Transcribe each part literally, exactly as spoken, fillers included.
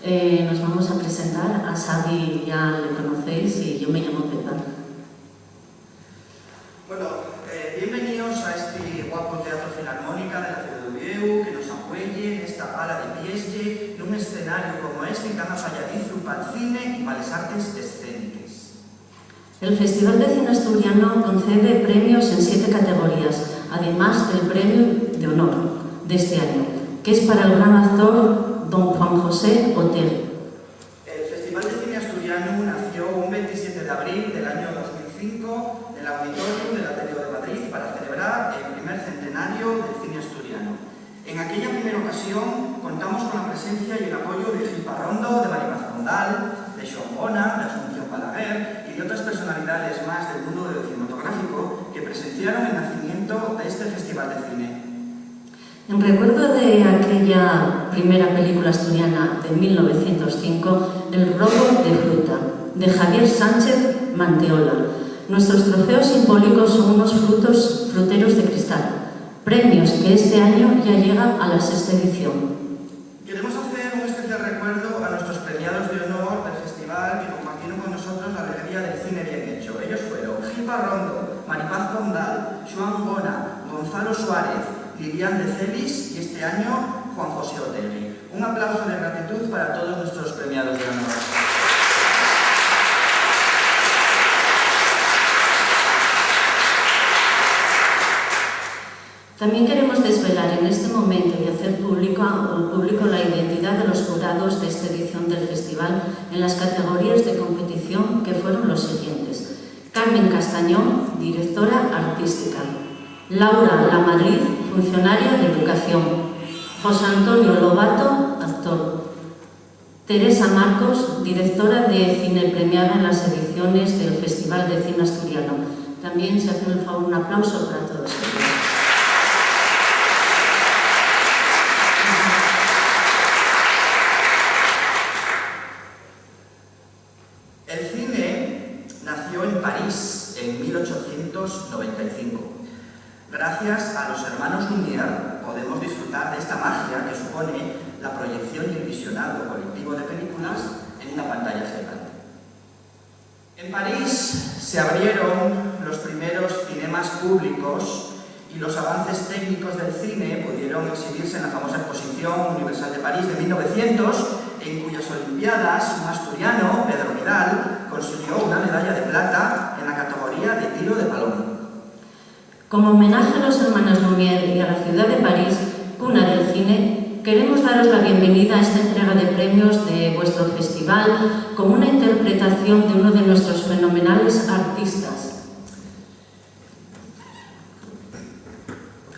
Eh, nos vamos a presentar. A Xavi ya le conocéis y yo me llamo Pepa. Bueno, eh, bienvenidos a este guapo Teatro Filarmónica de la Ciudad de Oviedo, que nos acuelle en esta gala de Pieslle, nun escenario como este tan afayadizu pal cine y pa les artes escéniques. El Festival de Cine Asturiano concede premios en siete categorías, además del premio de honor de este año, que es para el gran actor don Juan José Otegi. El Festival de Cine Asturiano nació un veintisiete de abril del año dos mil cinco en el Auditorium del Ateneo de Madrid para celebrar el primer centenario del cine asturiano. En aquella primera ocasión contamos con la presencia y el apoyo de Gil Parrondo, de Maripaz Pondal, de Xoán Bona, de Asunción Balaguer y de otras personalidades más del mundo del cinematográfico que presenciaron el nacimiento de este festival de cine. En recuerdo de aquella primera película asturiana de mil novecientos cinco, El robo de fruta, de Javier Sánchez Manteola, nuestros trofeos simbólicos son unos frutos, fruteros de cristal, premios que este año ya llega a la sexta edición. Queremos hacer un especial recuerdo a nuestros premiados de honor del festival que compartieron con nosotros la alegría del cine bien hecho. Ellos fueron Gil Parrondo, Maripaz Pondal, Xoán Bona, Gonzalo Suárez, Lilian de Celis y este año Juan José Otegi. Un aplauso de gratitud para todos nuestros premiados de honor. También queremos desvelar en este momento y hacer público, público la identidad de los jurados de esta edición del festival en las categorías de competición, que fueron los siguientes: Carmen Castañón, directora artística; Laura Lamadrid, funcionaria de educación; José Antonio Lobato, actor; Teresa Marcos, directora de cine premiada en las ediciones del Festival de Cine Asturiano. También se hace el favor un aplauso para todos ellos. El cine nació en París en mil ochocientos noventa y cinco. Gracias a los hermanos Lumière podemos disfrutar de esta magia que supone la proyección y el visionado colectivo de películas en una pantalla gigante. En París se abrieron los primeros cinemas públicos y los avances técnicos del cine pudieron exhibirse en la famosa Exposición Universal de París de mil novecientos, en cuyas Olimpiadas un asturiano, Pedro Vidal, consiguió una medalla de plata en la categoría de tiro de balón. Como homenaje a los hermanos Lumière y a la ciudad de París, cuna del cine, queremos daros la bienvenida a esta entrega de premios de vuestro festival con una interpretación de uno de nuestros fenomenales artistas.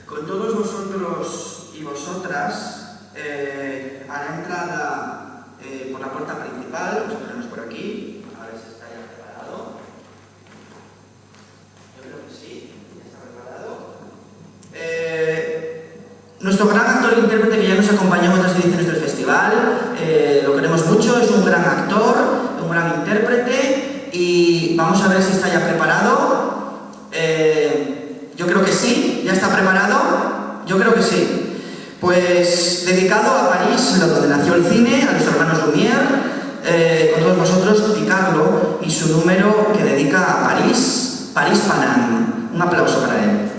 Con todos vosotros y vosotras, eh, a la entrada, eh, por la puerta principal, vamos a ponernos por aquí, a ver si está ya preparado. Yo creo que sí, ya está preparado. Eh, nuestro gran actor e intérprete que ya nos acompañó en otras ediciones del festival, eh, lo queremos mucho, es un gran actor, un gran intérprete, y vamos a ver si está ya preparado. Eh, yo creo que sí, ya está preparado. Yo creo que sí. Pues dedicado a París, donde nació el cine, a los hermanos Lumière, eh, con todos vosotros, Di Carlo y su número que dedica a París, París Panam. Un aplauso para él.